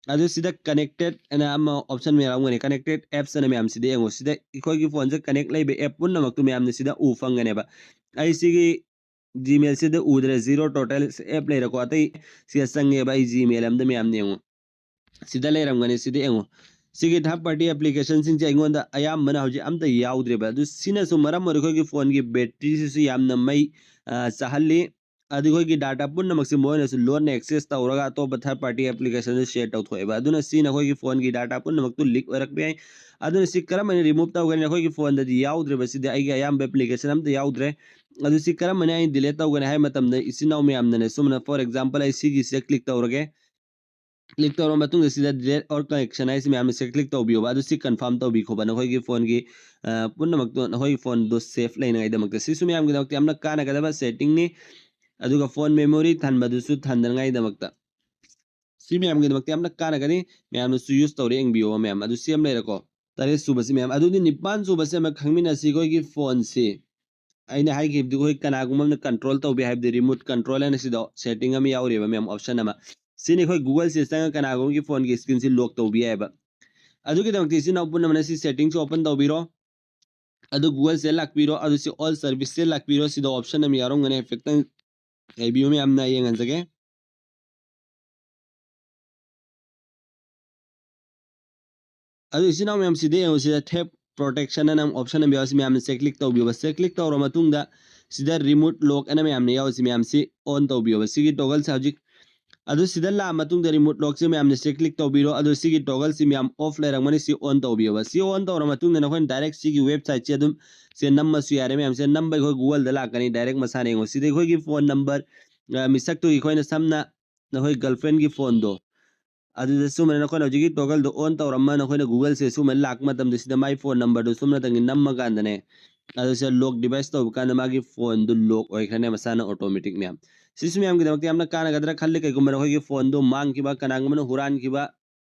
ꯑꯗꯨ ꯁꯤꯗ connected ꯑꯅ ꯑꯃ option ꯃꯌꯥꯝ ꯌꯥꯎꯔꯝꯒꯅꯤ, connected apps ꯑꯅ ꯃꯌꯥꯝꯁꯤꯗ ꯌꯦꯡꯉꯣ꯫ ꯁꯤꯗ ꯑꯩꯈꯣꯏꯒꯤ phone ꯁꯦ connect ꯂꯩꯕ app ꯄꯨꯝꯅꯃꯛꯇꯨ ꯃꯌꯥꯝꯅ ꯁꯤꯗ ꯎ ꯐꯪꯒꯅꯦꯕ꯫ ꯑꯩ ꯁꯤꯒꯤ Gmail ꯁꯤꯗ ꯎꯗ꯭ꯔꯦ, zero total app ꯂꯩꯔꯦꯀꯣ꯫ ꯑꯇꯩ ꯁꯤꯗ ꯆꯪꯉꯦꯕ ꯑꯩ Gmail ꯑꯝꯗ ꯃꯌꯥꯝꯅ ꯌꯦꯡꯉꯣ꯫ ꯁꯤꯗ ꯂꯩꯔꯝꯒꯅꯤ, ꯁꯤꯗ ꯌꯦꯡꯉꯣ꯫ ꯁꯤꯒꯤ third party application ꯁꯤꯡꯁꯦ ꯑꯩꯉꯣꯟꯗ ꯑꯌꯥꯝꯕꯅ ꯍꯧꯖꯤꯛ ꯑꯝꯇ ꯌꯥꯎꯗ꯭ꯔꯦꯕ꯫ ꯑꯗꯨ ꯁꯤꯅꯁꯨ ꯃꯔꯝ ꯑꯣꯏꯔꯒ ꯑꯩꯈꯣꯏꯒꯤ phone ꯒꯤ battery ꯁꯤꯁꯨ ꯌꯥꯝꯅ ꯃꯩ, ꯑ, ꯆꯥꯍꯜꯂꯤ꯫ ꯑꯗꯨ ꯑꯩꯈꯣꯏꯒꯤ data ꯄꯨꯝꯅꯃꯛꯁꯤ ꯃꯣꯏꯅꯁꯨ ꯂꯣꯟꯅ access ꯇꯧꯔꯒ ꯑꯇꯣꯞꯄ third party application ꯗ share ꯇꯧꯊꯣꯛꯑꯦꯕ꯫ ꯑꯗꯨꯅ ꯁꯤꯅ ꯑꯩꯈꯣꯏꯒꯤ phone ꯒꯤ data ꯄꯨꯝꯅꯃꯛꯇꯨ leak ꯑꯣꯏꯔꯛꯄ ꯌꯥꯏ꯫ ꯑꯗꯨꯅ ꯁꯤ ꯀꯔꯝ ꯍꯥꯏꯅ remove ꯇꯧꯒꯅꯤ? ꯑꯩꯈꯣꯏꯒꯤ phone ꯗꯗꯤ ꯌꯥꯎꯗ꯭ꯔꯦꯕ, ꯁꯤꯗꯤ ꯑꯩꯒꯤ ꯑꯌꯥꯝꯕ application ꯑꯝꯇ ꯌꯥꯎꯗ꯭ꯔꯦ꯫ ꯑꯗꯨ ꯁꯤ ꯀꯔꯝ ꯍꯥꯏꯅ ꯑꯩ delete ꯇꯧꯒꯅꯤ ꯍꯥꯏꯕ ꯃꯇꯝꯗ ꯏꯆꯤꯟ ꯏꯅꯥꯎ ꯃꯌꯥꯝꯅꯅꯦ, ꯁꯨꯝꯅ for example ꯑꯩ ꯁꯤꯒꯤꯁꯤꯗ click ꯇꯧꯔꯒꯦ꯫ Click ꯇꯧꯔ ꯃꯇꯨꯡꯗ ꯁꯤꯗ delete all connection ꯍꯥꯏꯁꯤ ꯃꯌꯥꯝꯅ ꯁꯤ click ꯇꯧꯕꯤꯌꯣꯕ꯫ ꯑꯗꯨ ꯁꯤ confirm ꯇꯧꯕꯤꯈꯣꯕ ꯅꯈꯣꯏꯒꯤ phone ꯒꯤ, ꯑ, ꯄꯨꯝꯅꯃꯛꯇꯣ ꯅꯈꯣꯏꯒꯤ phone ꯗꯣ safe ꯂꯩꯅꯉꯥꯏꯗꯃꯛꯇ꯫ ꯁꯤꯁꯨ ꯃꯌꯥꯝꯒꯤꯗꯃꯛꯇ ꯌꯥꯝꯅ ꯀꯥꯟꯅꯒꯗꯕ setting ꯅꯤ꯫ ꯑꯗꯨꯒ phone memory ꯊꯟꯕꯗꯨꯁꯨ ꯊꯟꯗꯅꯉꯥꯏꯗꯃꯛꯇ꯫ ꯁꯤ ꯃꯌꯥꯝꯒꯤꯗꯃꯛꯇ ꯌꯥꯝꯅ ꯀꯥꯟꯅꯒꯅꯤ꯫ ꯃꯌꯥꯝꯅꯁꯨ use ꯇꯧꯔꯦ ꯌꯦꯡꯕꯤꯌꯣ ꯃꯌꯥꯝ꯫ ꯑꯗꯨ ꯁꯤ ꯑꯃ ꯂꯩꯔꯦꯀꯣ꯫ ꯇꯔꯦꯠ ꯁꯨꯕꯁꯤ ꯃꯌꯥꯝ꯫ ꯑꯗꯨꯗꯤ ꯅꯤꯄꯥꯟ ꯁꯨꯕꯁꯤ ꯑꯃ ꯈꯪꯃꯤꯟꯅꯁꯤ꯫ ꯑꯩꯈꯣꯏꯒꯤ ꯐꯣꯟꯁꯤ ꯑꯩꯅ ꯍꯥꯏꯈꯤꯕꯗꯨ ꯑꯩꯈꯣꯏ ꯀꯅꯥꯒꯨꯝꯕ ꯑꯃꯅ ꯀꯟꯇ꯭ꯔꯣꯜ ꯇꯧꯕ ꯌꯥꯏ ꯍꯥꯏꯕꯗꯤ ꯔꯤꯃꯣꯠ ꯀꯟꯇ꯭ꯔꯣꯜ ꯍꯥꯏꯅ ꯁꯤꯗ ꯁꯦꯇꯤꯡ ꯑꯃ ꯌꯥꯎꯔꯤꯕ ꯃꯌꯥꯝ, ꯑꯣꯞꯁꯟ ꯑꯃ꯫ ꯁꯤꯅꯤ ꯑꯩꯈꯣꯏ ꯒꯨꯒꯜꯁꯤꯗ ꯆꯪꯉꯒ ꯀꯅꯥꯒꯨꯝꯕꯒꯤ ꯐꯣꯟꯒꯤ ꯁ꯭ꯀ꯭ꯔꯤꯟꯁꯤ ꯂꯣꯛ ꯇꯧꯕ ꯌꯥꯏꯑꯕ꯫ ꯑꯗꯨꯒꯤꯗꯃꯛꯇ ꯏꯆꯤꯟ ꯏꯅꯥꯎ ꯄꯨꯝꯅꯃꯛꯅ ꯁꯤ ꯁꯦꯇꯤꯡꯁꯤ ꯑꯣꯄꯟ ꯇꯧꯕꯤꯔꯣ꯫ ꯑꯗꯨ ꯒꯨꯒꯜꯁꯤꯗ ꯂꯥꯛꯄꯤꯔꯣ꯫ ꯑꯗꯨ ꯁꯤ ꯑꯣꯜ ꯁꯔꯚꯤꯁꯁꯦ ꯂꯥꯛꯄꯤꯔꯣ꯫ ꯁꯤꯗ ꯑꯣꯞꯁꯟ ꯑꯃ ꯌꯥꯎꯔꯝꯒꯅꯤ, ꯍꯥꯏꯐꯦꯠꯇꯪ ꯍꯥꯏꯕꯤꯌꯨ ꯃꯌꯥꯝꯅ ꯌꯦꯡꯍꯟꯖꯒꯦ꯫ ꯑꯗꯨ ꯏꯆꯤꯟ ꯏꯅꯥꯎ ꯃꯌꯥꯝ ꯁꯤꯗ ꯌꯦꯡꯉꯨ, ꯁꯤꯗ ꯊꯦꯞ ꯄ꯭ꯔꯣꯇꯦꯛꯁꯟ ꯑꯅ ꯑꯃ ꯑꯣꯞꯁꯟ ꯑꯃ ꯌꯥꯎꯔꯤ, ꯁꯤ ꯃꯌꯥꯝꯅ ꯁꯦ ꯀ꯭ꯂꯤꯛ ꯇꯧꯕꯤꯌꯣꯕ꯫ ꯁꯦ ꯀ꯭ꯂꯤꯛ ꯇꯧꯔ ꯃꯇꯨꯡꯗ ꯁꯤꯗ ꯔꯤꯃꯣꯠ ꯂꯣꯛ ꯑꯅ ꯃꯌꯥꯝꯅ ꯌꯥꯎꯔꯤ, ꯁꯤ ꯃꯌꯥꯝꯁꯤ ꯑꯣꯟ ꯇꯧꯕꯤꯌꯣꯕ꯫ ꯁꯤꯒꯤ ꯇꯣꯒꯜꯁꯦ ꯍꯧꯖꯤꯛ ꯑꯗꯨ ꯁꯤꯗ ꯂꯥꯛꯑ ꯃꯇꯨꯡꯗ ꯔꯤꯃꯣꯠ ꯂꯣꯛꯁꯦ ꯃꯌꯥꯝꯅ ꯁꯦ ꯀ꯭ꯂꯤꯛ ꯇꯧꯕꯤꯔꯣ꯫ ꯑꯗꯨ ꯁꯤꯒꯤ ꯇꯣꯒꯜꯁꯤ ꯃꯌꯥꯝ ꯑꯣꯐ ꯂꯩꯔꯝꯒꯅꯤ, ꯁꯤ ꯑꯣꯟ ꯇꯧꯕꯤꯌꯣꯕ꯫ ꯁꯤ ꯑꯣꯟ ꯇꯧꯔ ꯃꯇꯨꯡꯗ ꯅꯈꯣꯏꯅ ꯗꯥꯏꯔꯦꯛ ꯁꯤꯒꯤ ꯋꯦꯕꯁꯥꯏꯠꯁꯦ ꯑꯗꯨꯝ ꯁꯦ ꯅꯝꯃꯁꯨ ꯌꯥꯔꯦ ꯃꯌꯥꯝꯁꯦ꯫ ꯅꯝꯕ ꯑꯩꯈꯣꯏ ꯒꯨꯒꯜꯗ ꯂꯥꯛꯀꯅꯤ, ꯗꯥꯏꯔꯦꯛ ꯃꯁꯥꯅ ꯌꯦꯡꯉꯣ꯫ ꯁꯤꯗ ꯑꯩꯈꯣꯏꯒꯤ ꯐꯣꯟ ꯅꯝꯕꯔ, ꯑ, ꯃꯤꯁꯛꯇꯨꯒꯤ ꯑꯩꯈꯣꯏꯅ ꯁꯝꯅ ꯅꯈꯣꯏ ꯒꯔꯜꯐ꯭ꯔꯦꯟꯒꯤ ꯐꯣꯟꯗꯣ ꯑꯗꯨꯗ ꯁꯨꯃꯥꯏꯅ ꯅꯈꯣꯏꯅ ꯍꯧꯖꯤꯛꯀꯤ ꯇꯣꯒꯜꯗꯣ ꯑꯣꯟ ꯇꯧꯔꯝꯃ ꯅꯈꯣꯏꯅ ꯒꯨꯒꯜꯁꯦ ꯁꯨꯃꯥꯏꯅ ꯂꯥꯛꯄ ꯃꯇꯝꯗ ꯁꯤꯗ ꯃꯥꯏ ꯐꯣꯟ ꯅꯝꯕꯔꯗꯣ ꯁꯨꯝꯅꯇꯪꯒꯤ ꯅꯝꯃꯀꯥꯟꯗꯅꯦ, ꯑꯗꯨ ꯁꯤꯗ ꯂꯣꯛ ꯗꯤꯚꯥꯏꯁ ꯇꯧꯕ ꯀꯥꯟꯗ ꯃꯥꯒꯤ ꯐꯣꯟꯗꯨ ꯂꯣꯛ ꯑꯣꯏꯈ꯭ꯔꯅꯦ ꯃꯁꯥꯅ ꯑꯣꯇꯣꯃꯦꯇꯤꯛ ꯃꯌꯥꯝ꯫ ꯁꯤꯁꯨ ꯃꯌꯥꯝꯒꯤꯗꯃꯛꯇ ꯌꯥꯝꯅ ꯀꯥꯟꯅꯒꯗ꯭ꯔꯥ ꯈꯜꯂꯤ꯫ ꯀꯩꯒꯨꯝꯕ ꯅꯈꯣꯏꯒꯤ ꯐꯣꯟꯗꯨ ꯃꯥꯡꯈꯤꯕ, ꯀꯅꯥꯒꯨꯝꯕꯅ ꯍꯨꯔꯥꯟꯈꯤꯕ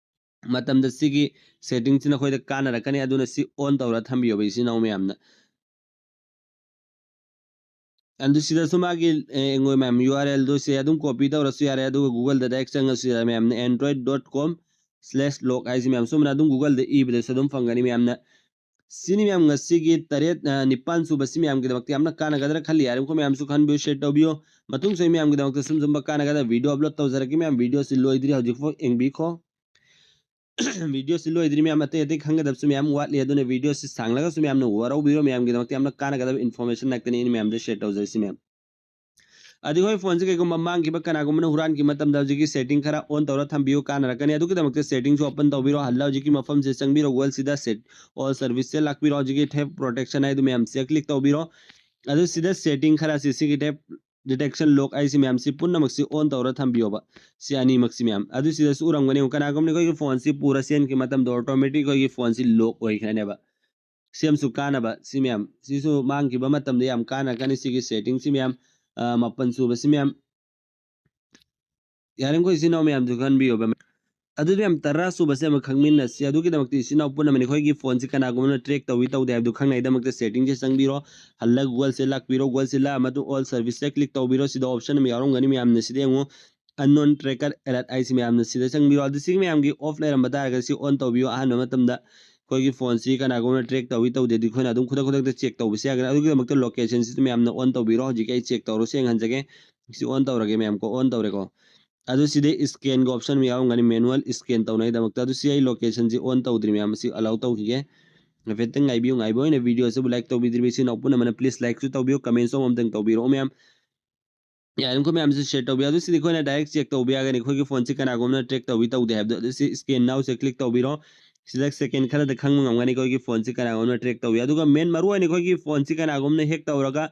ꯃꯇꯝꯗ ꯁꯤꯒꯤ ꯁꯦꯇꯤꯡꯁꯤ ꯅꯈꯣꯏꯗ ꯀꯥꯟꯅꯔꯛꯀꯅꯤ꯫ ꯑꯗꯨꯅ ꯁꯤ ꯑꯣꯟ ꯇꯧꯔ ꯊꯝꯕꯤꯌꯣꯕ ꯏꯆꯤꯟ ꯏꯅꯥꯎ ꯃꯌꯥꯝꯅ꯫ ꯑꯗꯨ ꯁꯤꯗꯁꯨ ꯃꯥꯒꯤ, ꯑꯦ, ꯑꯩꯉꯣꯏ ꯃꯌꯥꯝ ꯌꯨ ꯑꯥꯔ ꯑꯦꯜꯗꯣ ꯁꯦ ꯑꯗꯨꯝ ꯀꯣꯄꯤ ꯇꯧꯔꯁꯨ ꯌꯥꯔꯦ, ꯑꯗꯨꯒ ꯒꯨꯒꯜꯗ ꯗꯥꯏꯔꯦꯛ ꯆꯪꯉꯁꯨ ꯌꯥꯔꯦ ꯃꯌꯥꯝꯅ꯫ ꯑꯦꯟꯗ꯭ꯔꯣꯏꯗ ꯗꯣꯠ ꯀꯣꯝ ꯁ꯭ꯂꯦꯁ ꯂꯣꯛ ꯍꯥꯏꯁꯤ ꯃꯌꯥꯝ ꯁꯨꯝꯅ ꯑꯗꯨꯝ ꯒꯨꯒꯜꯗ ꯏꯕꯗꯁꯨ ꯑꯗꯨꯝ ꯐꯪꯒꯅꯤ ꯃꯌꯥꯝꯅ꯫ ꯁꯤꯅꯤ ꯃꯌꯥꯝ ꯉꯁꯤꯒꯤ ꯇꯔꯦꯠ, ꯑ, ꯅꯤꯄꯥꯟ ꯁꯨꯕꯁꯤ ꯃꯌꯥꯝꯒꯤꯗꯃꯛꯇ ꯌꯥꯝꯅ ꯀꯥꯟꯅꯒꯗ꯭ꯔꯥ ꯈꯜꯂꯤ꯫ ꯌꯥꯔꯤꯕꯃꯈꯩ ꯃꯌꯥꯝꯁꯨ ꯈꯟꯕꯤꯌꯨ, ꯁꯤꯌꯔ ꯇꯧꯕꯤꯌꯨ꯫ ꯃꯇꯨꯡꯁꯨ ꯑꯩ ꯃꯌꯥꯝꯒꯤꯗꯃꯛꯇ ꯁꯨꯝ ꯁꯨꯝꯕ ꯀꯥꯟꯅꯒꯗꯕ ꯚꯤꯗꯤꯑꯣ ꯑꯞꯂꯣꯗ ꯇꯧꯖꯔꯛꯀꯦ ꯃꯌꯥꯝ꯫ ꯚꯤꯗꯤꯑꯣꯁꯤ ꯂꯣꯏꯗ꯭ꯔꯤ ꯍꯧꯖꯤꯛꯐꯥꯎ ꯌꯦꯡꯕꯤꯈꯣ꯫ ꯚꯤꯗꯤꯑꯣꯁꯤ ꯂꯣꯏꯗ꯭ꯔꯤ ꯃꯌꯥꯝ, ꯑꯇꯩ ꯑꯇꯩ ꯈꯪꯒꯗꯕꯁꯨ ꯃꯌꯥꯝ ꯋꯥꯠꯂꯤ, ꯑꯗꯨꯅ ꯚꯤꯗꯤꯑꯣꯁꯤ ꯁꯥꯡꯂꯒꯁꯨ ꯃꯌꯥꯝꯅ ꯋꯥꯔꯧꯕꯤꯔꯣ꯫ ꯃꯌꯥꯝꯒꯤꯗꯃꯛꯇ ꯌꯥꯝꯅ ꯀꯥꯟꯅꯒꯗꯕ ꯏꯟꯐꯣꯔꯃꯦꯁꯟ ꯉꯥꯛꯇꯅꯤ ꯑꯩꯅ ꯃꯌꯥꯝꯗ ꯁꯤꯌꯔ ꯇꯧꯖꯔꯤꯁꯤ ꯃꯌꯥꯝ꯫ ꯑꯗꯨ ꯑꯩꯈꯣꯏ ꯐꯣꯟꯁꯦ ꯀꯩꯒꯨꯝꯕ ꯃꯥꯡꯈꯤꯕ, ꯀꯅꯥꯒꯨꯝꯕꯅ ꯍꯨꯔꯥꯟꯈꯤꯕ ꯃꯇꯝꯗ ꯍꯧꯖꯤꯛꯀꯤ ꯁꯦꯇꯤꯡ ꯈꯔ ꯑꯣꯟ ꯇꯧꯔ ꯊꯝꯕꯤꯌꯨ, ꯀꯥꯟꯅꯔꯛꯀꯅꯤ꯫ ꯑꯗꯨꯒꯤꯗꯃꯛꯇ ꯁꯦꯇꯤꯡꯁꯨ ꯑꯣꯄꯟ ꯇꯧꯕꯤꯔꯣ, ꯍꯜꯂ ꯍꯧꯖꯤꯛꯀꯤ ꯃꯐꯝꯁꯦ ꯆꯪꯕꯤꯔꯣ, ꯒꯨꯒꯜꯁꯤꯗ ꯁꯦꯠ ꯑꯣꯜ ꯁꯔꯚꯤꯁꯁꯦ ꯂꯥꯛꯄꯤꯔꯣ, ꯍꯧꯖꯤꯛꯀꯤ ꯊꯦꯞ ꯄ꯭ꯔꯣꯇꯦꯛꯁꯟ ꯍꯥꯏꯗꯨ ꯃꯌꯥꯝꯁꯦ ꯀ꯭ꯂꯤꯛ ꯇꯧꯕꯤꯔꯣ꯫ ꯑꯗꯨ ꯁꯤꯗ ꯁꯦꯇꯤꯡ ꯈꯔꯁꯤ, ꯁꯤꯒꯤ ꯊꯦꯞ ꯗꯤꯇꯦꯛꯁꯟ ꯂꯣꯛ ꯍꯥꯏꯁꯤ ꯃꯌꯥꯝꯁꯤ ꯄꯨꯝꯅꯃꯛꯁꯤ ꯑꯣꯟ ꯇꯧꯔ ꯊꯝꯕꯤꯌꯣꯕ꯫ ꯁꯤ ꯑꯅꯤꯃꯛꯁꯤ ꯃꯌꯥꯝ ꯑꯗꯨ ꯁꯤꯗꯁꯨ ꯎꯔꯝꯒꯅꯤ꯫ ꯀꯅꯥꯒꯨꯝꯕꯅ ꯑꯩꯈꯣꯏꯒꯤ ꯐꯣꯟꯁꯤ ꯄꯨꯔ ꯆꯦꯟꯈꯤꯕ ꯃꯇꯝꯗ ꯑꯣꯇꯣꯃꯦꯇꯤꯛ ꯑꯩꯈꯣꯏꯒꯤ ꯐꯣꯟꯁꯤ ꯂꯣꯛ ꯑꯣꯏꯈ꯭ꯔꯅꯦꯕ꯫ ꯁꯤ ꯑꯃꯁꯨ ꯀꯥꯟꯅꯕ, ꯁꯤ ꯃꯌꯥꯝ ꯁꯤꯁꯨ ꯃꯥꯡꯈꯤꯕ ꯃꯇꯝꯗ ꯌꯥꯝ ꯀꯥꯟꯅꯔꯛꯀꯅꯤ꯫ ꯁꯤꯒꯤ ꯁꯦꯇꯤꯡꯁꯤ ꯃꯌꯥꯝ, ꯑ, ꯃꯥꯄꯟ ꯁꯨꯕꯁꯤ ꯃꯌꯥꯝ ꯌꯥꯔꯤꯃꯈꯩ ꯏꯆꯤꯟ ꯏꯅꯥꯎ ꯃꯌꯥꯝꯁꯨ ꯈꯟꯕꯤꯌꯣꯕ꯫ ꯑꯗꯨꯗꯤ ꯃꯌꯥꯝ, ꯇꯔꯥ ꯁꯨꯕꯁꯦ ꯑꯃ ꯈꯪꯃꯤꯟꯅꯁꯤ꯫ ꯑꯗꯨꯒꯤꯗꯃꯛꯇ ꯏꯆꯤꯟ ꯏꯅꯥꯎ ꯄꯨꯝꯅꯃꯛꯅ ꯑꯩꯈꯣꯏꯒꯤ ꯐꯣꯟꯁꯤ ꯀꯅꯥꯒꯨꯝꯕꯅ ꯇ꯭ꯔꯦꯛ ꯇꯧꯏ ꯇꯧꯗꯦ ꯍꯥꯏꯕꯗꯨ ꯈꯪꯅꯉꯥꯏꯗꯃꯛꯇ ꯁꯦꯇꯤꯡꯁꯦ ꯆꯪꯕꯤꯔꯣ꯫ ꯍꯜꯂꯒ ꯒꯨꯒꯜꯁꯦ ꯂꯥꯛꯄꯤꯔꯣ꯫ ꯒꯨꯒꯜꯁꯦ ꯂꯥꯛꯑ ꯃꯇꯨꯡ ꯑꯣꯜ ꯁꯔꯚꯤꯁꯁꯦ ꯀ꯭ꯂꯤꯛ ꯇꯧꯕꯤꯔꯣ꯫ ꯁꯤꯗ ꯑꯣꯞꯁꯟ ꯑꯃ ꯌꯥꯎꯔꯝꯒꯅꯤ ꯃꯌꯥꯝꯅ, ꯁꯤꯗ ꯌꯦꯡꯉꯨ, ꯑꯟꯅꯣꯟ ꯇ꯭ꯔꯦꯀꯔ ꯑꯦꯂꯔꯠ ꯍꯥꯏꯁꯤ ꯃꯌꯥꯝꯅ ꯁꯤꯗ ꯆꯪꯕꯤꯔꯣ꯫ ꯑꯗꯨ ꯁꯤꯒꯤ ꯃꯌꯥꯝꯒꯤ ꯑꯣꯐ ꯂꯩꯔꯝꯕ ꯇꯥꯔꯒꯗꯤ ꯁꯤ ꯑꯣꯟ ꯇꯧꯕꯤꯌꯣ꯫ ꯑꯍꯥꯟꯕ ꯃꯇꯝꯗ ꯑꯩꯈꯣꯏꯒꯤ ꯐꯣꯟꯁꯤ ꯀꯅꯥꯒꯨꯝꯕꯅ ꯇ꯭ꯔꯦꯛ ꯇꯧꯏ ꯇꯧꯗꯦꯗꯤ ꯑꯩꯈꯣꯏꯅ ꯑꯗꯨꯝ ꯈꯨꯗꯛ ꯈꯨꯗꯛꯇ ꯆꯦꯛ ꯇꯧꯕꯁꯨ ꯌꯥꯒꯅꯤ꯫ ꯑꯗꯨꯒꯤꯗꯃꯛꯇ ꯂꯣꯀꯦꯁꯟꯁꯤꯁꯨ ꯃꯌꯥꯝꯅ ꯑꯣꯟ ꯇꯧꯕꯤꯔꯣ꯫ ꯍꯧꯖꯤꯛꯀꯤ ꯑꯩ ꯆꯦꯛ ꯇꯧꯔꯁꯨ ꯌꯦꯡꯍꯟꯖꯒꯦ꯫ ꯁꯤ ꯑꯣꯟ ꯇꯧꯔꯒꯦ ꯃꯌꯥꯝ ꯀꯣ, ꯑꯣꯟ ꯇꯧꯔꯦꯀꯣ꯫ ꯑꯗꯨ ꯁꯤꯗꯩ ꯏꯁꯀꯦꯟꯒꯤ ꯑꯣꯞꯁꯟ ꯑꯃ ꯌꯥꯎꯔꯝꯒꯅꯤ, ꯃꯦꯅꯨꯋꯦꯜ ꯏꯁꯀꯦꯟ ꯇꯧꯅꯉꯥꯏꯗꯃꯛꯇ꯫ ꯑꯗꯨ ꯁꯤ ꯑꯩ ꯂꯣꯀꯦꯁꯟꯁꯤ ꯑꯣꯟ ꯇꯧꯗ꯭ꯔꯤ ꯃꯌꯥꯝ, ꯑꯁꯤ ꯑꯂꯥꯎ ꯇꯧꯈꯤꯒꯦ꯫ ꯍꯥꯏꯐꯦꯠꯇꯪ ꯉꯥꯏꯕꯤꯌꯨ꯫ ꯉꯥꯏꯕ ꯑꯣꯏꯅ ꯚꯤꯗꯤꯑꯣꯁꯤꯕꯨ ꯂꯥꯏꯛ ꯇꯧꯕꯤꯗ꯭ꯔꯤꯕ ꯏꯆꯤꯟ ꯏꯅꯥꯎ ꯄꯨꯝꯅꯃꯛꯅ ꯄ꯭ꯂꯤꯁ ꯂꯥꯏꯛꯁꯨ ꯇꯧꯕꯤꯌꯨ, ꯀꯃꯦꯟꯁꯨ ꯑꯃꯃꯝꯇꯪ ꯇꯧꯕꯤꯔꯛꯑꯣ ꯃꯌꯥꯝ꯫ ꯌꯥꯔꯤꯃꯈꯩ ꯃꯌꯥꯝꯁꯨ ꯁꯤꯌꯔ ꯇꯧꯕꯤꯌꯨ꯫ ꯑꯗꯨ ꯁꯤꯗꯤ ꯑꯩꯈꯣꯏꯅ ꯗꯥꯏꯔꯦꯛ ꯆꯦꯛ ꯇꯧꯕ ꯌꯥꯒꯅꯤ, ꯑꯩꯈꯣꯏꯒꯤ ꯐꯣꯟꯁꯤ ꯀꯅꯥꯒꯨꯝꯕꯅ ꯇ꯭ꯔꯦꯛ ꯇꯧꯏ ꯇꯧꯗꯦ ꯍꯥꯏꯕꯗꯣ꯫ ꯑꯗꯨ ꯁꯤ ꯏꯁꯀꯦꯟ ꯅꯥꯎꯁꯦ ꯀ꯭ꯂꯤꯛ ꯇꯧꯕꯤꯔꯣ꯫ ꯁꯤꯗ ꯁꯦꯀꯦꯟ ꯈꯔꯗ ꯈꯪꯕ ꯉꯝꯒꯅꯤ ꯑꯩꯈꯣꯏꯒꯤ ꯐꯣꯟꯁꯤ ꯀꯅꯥꯒꯨꯝꯕꯅ ꯇ꯭ꯔꯦꯛ ꯇꯧꯏ꯫ ꯑꯗꯨꯒ ꯃꯦꯟ ꯃꯔꯨ ꯑꯣꯏꯅ ꯑꯩꯈꯣꯏꯒꯤ ꯐꯣꯟꯁꯤ ꯀꯅꯥꯒꯨꯝꯕꯅ ꯍꯦꯛ ꯇꯧꯔꯒ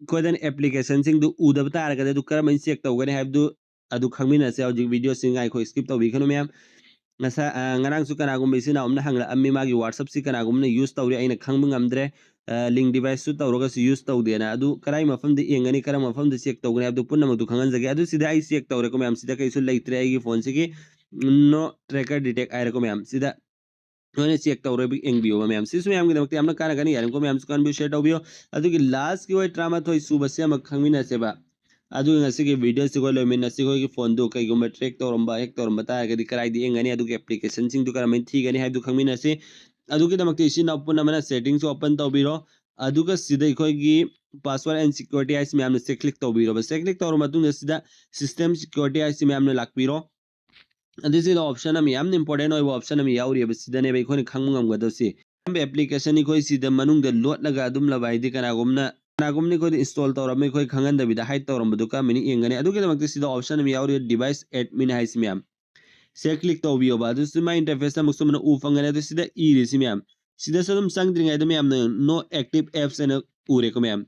ꯑꯩꯈꯣꯏꯗꯅ ꯑꯦꯄ꯭ꯂꯤꯀꯦꯁꯟꯁꯤꯡꯗꯨ ꯎꯗꯕ ꯇꯥꯔꯒꯗꯤ ꯑꯗꯨ ꯀꯔꯝꯍꯥꯏꯅ ꯆꯦꯛ ꯇꯧꯒꯅꯤ ꯍꯥꯏꯕꯗꯨ ꯑꯗꯨ ꯈꯪꯃꯤꯟꯅꯁꯦ꯫ ꯍꯧꯖꯤꯛ ꯚꯤꯗꯤꯑꯣꯁꯤ ꯉꯥꯏꯈꯣ, ꯁ꯭ꯀꯤꯞ ꯇꯧꯕꯤꯒꯅꯨ ꯃꯌꯥꯝ꯫ ꯉꯁꯥꯏ, ꯑ, ꯉꯔꯥꯡꯁꯨ ꯀꯅꯥꯒꯨꯝꯕ ꯏꯆꯤꯟ ꯏꯅꯥꯎ ꯑꯃꯅ ꯍꯪꯂꯛꯑꯝꯃꯤ, ꯃꯥꯒꯤ WhatsApp-ꯁꯤ ꯀꯅꯥꯒꯨꯝꯕꯅ ꯌꯨꯁ ꯇꯧꯔꯤ, ꯑꯩꯅ ꯈꯪꯕ ꯉꯝꯗ꯭ꯔꯦ, ꯑ, ꯂꯤꯡ ꯗꯤꯚꯥꯏꯁꯁꯨ ꯇꯧꯔꯒꯁꯨ ꯌꯨꯁ ꯇꯧꯗꯦꯅ꯫ ꯑꯗꯨ ꯀꯔꯥꯏ ꯃꯐꯝꯗ ꯌꯦꯡꯒꯅꯤ, ꯀꯔꯝꯕ ꯃꯐꯝꯗ ꯆꯦꯛ ꯇꯧꯒꯅꯤ ꯍꯥꯏꯕꯗꯨ ꯄꯨꯝꯅꯃꯛꯇꯨ ꯈꯪꯍꯟꯖꯒꯦ꯫ ꯑꯗꯨ ꯁꯤꯗ ꯑꯩ ꯆꯦꯛ ꯇꯧꯔꯦꯀꯣ ꯃꯌꯥꯝ, ꯁꯤꯗ ꯀꯩꯁꯨ ꯂꯩꯇ꯭ꯔꯦ ꯑꯩꯒꯤ ꯐꯣꯟꯁꯤꯒꯤ, no tracker detect ꯍꯥꯏꯔꯦꯀꯣ ꯃꯌꯥꯝ꯫ ꯁꯤꯗ ꯅꯣꯏꯅ ꯆꯦꯛ ꯇꯧꯔ ꯌꯦꯡꯕꯤꯌꯣꯕ ꯃꯌꯥꯝ꯫ ꯁꯤꯁꯨ ꯃꯌꯥꯝꯒꯤꯗꯃꯛꯇ ꯌꯥꯝꯅ ꯀꯥꯟꯅꯒꯅꯤ꯫ ꯌꯥꯔꯤꯃꯈꯩ ꯃꯌꯥꯝꯁꯨ ꯀꯥꯟꯅꯕꯤꯌꯨ, ꯁꯤꯌꯔ ꯇꯧꯕꯤꯌꯨ꯫ ꯑꯗꯨꯒꯤ ꯂꯥꯁꯀꯤ ꯑꯣꯏ ꯇꯔꯥꯃꯥꯊꯣꯏ ꯁꯨꯕꯁꯦ ꯑꯃ ꯈꯪꯃꯤꯟꯅꯁꯦꯕ꯫ ꯑꯗꯨꯒ ꯉꯁꯤꯒꯤ ꯚꯤꯗꯤꯑꯣꯁꯤ ꯑꯩꯈꯣꯏ ꯂꯣꯏꯃꯤꯟꯅꯁꯤ꯫ ꯑꯩꯈꯣꯏꯒꯤ ꯐꯣꯟꯗꯨ ꯀꯩꯒꯨꯝꯕ ꯇ꯭ꯔꯦꯛ ꯇꯧꯔꯝꯕ, ꯍꯦꯛ ꯇꯧꯔꯝꯕ ꯇꯥꯔꯒꯗꯤ ꯀꯗꯥꯏꯗ ꯌꯦꯡꯒꯅꯤ, ꯑꯗꯨꯒꯤ ꯑꯦꯄ꯭ꯂꯤꯀꯦꯁꯟꯁꯤꯡꯗꯨ ꯀꯔꯝꯍꯥꯏꯅ ꯊꯤꯒꯅꯤ ꯍꯥꯏꯕꯗꯨ ꯈꯪꯃꯤꯟꯅꯁꯤ꯫ ꯑꯗꯨꯒꯤꯗꯃꯛꯇ ꯏꯆꯤꯟ ꯏꯅꯥꯎ ꯄꯨꯝꯅꯃꯛꯅ ꯁꯦꯇꯤꯡꯁꯨ ꯑꯣꯄꯟ ꯇꯧꯕꯤꯔꯣ꯫ ꯑꯗꯨꯒ ꯁꯤꯗ ꯑꯩꯈꯣꯏꯒꯤ password and security ꯍꯥꯏꯁꯤ ꯃꯌꯥꯝꯅ ꯁꯤ ꯀ꯭ꯂꯤꯛ ꯇꯧꯕꯤꯔꯣꯕ꯫ ꯁꯤ ꯀ꯭ꯂꯤꯛ ꯇꯧꯔꯕ ꯃꯇꯨꯡꯗ ꯁꯤꯗ system security ꯍꯥꯏꯁꯤ ꯃꯌꯥꯝꯅ ꯂꯥꯛꯄꯤꯔꯣ꯫ ꯑꯗꯨ ꯁꯤꯗ ꯑꯣꯞꯁꯟ ꯑꯃ ꯌꯥꯝꯅ ꯏꯝꯄꯣꯔꯇꯦꯟ ꯑꯣꯏꯕ ꯑꯣꯞꯁꯟ ꯑꯃ ꯌꯥꯎꯔꯤꯑꯕ, ꯁꯤꯗꯅꯦꯕ ꯑꯩꯈꯣꯏꯅ ꯈꯪꯕ ꯉꯝꯒꯗꯧꯁꯤ꯫ ꯑꯍꯥꯟꯕ ꯑꯦꯄ꯭ꯂꯤꯀꯦꯁꯟ ꯑꯩꯈꯣꯏ ꯁꯤꯗ ꯃꯅꯨꯡꯗ ꯂꯣꯠꯂꯒ ꯑꯗꯨꯝ ꯂꯕ ꯍꯥꯏꯗꯤ ꯀꯅꯥꯒꯨꯝꯅ, ꯀꯅꯥꯒꯨꯝꯅ ꯑꯩꯈꯣꯏꯗ ꯏꯟꯁꯇꯣꯜ ꯇꯧꯔꯝꯃꯤ ꯑꯩꯈꯣꯏ ꯈꯪꯍꯟꯗꯕꯤꯗ ꯍꯥꯏꯠ ꯇꯧꯔꯝꯕꯗꯨ ꯀꯔꯝꯍꯥꯏꯅ ꯌꯦꯡꯒꯅꯤ? ꯑꯗꯨꯒꯤꯗꯃꯛꯇ ꯁꯤꯗ ꯑꯣꯞꯁꯟ ꯑꯃ ꯌꯥꯎꯔꯤ, ꯗꯤꯚꯥꯏꯁ ꯑꯦꯗꯃꯤꯟ ꯍꯥꯏꯁꯤ ꯃꯌꯥꯝ꯫ ꯁꯤ ꯀ꯭ꯂꯤꯛ ꯇꯧꯕꯤꯌꯣꯕ꯫ ꯑꯗꯨ ꯁꯨꯃꯥꯏꯅ ꯏꯟꯇꯔꯐꯦꯁ ꯑꯃꯨꯛ ꯁꯨꯝꯅ ꯎ ꯐꯪꯒꯅꯤ꯫ ꯑꯗꯨ ꯁꯤꯗ ꯏꯔꯤꯁꯤ ꯃꯌꯥꯝ, ꯁꯤꯗ ꯁꯨꯝ ꯆꯪꯗ꯭ꯔꯤꯉꯩꯗ ꯃꯌꯥꯝꯅ no active apps ꯍꯥꯏꯅ ꯎꯔꯦꯀꯣ ꯃꯌꯥꯝ꯫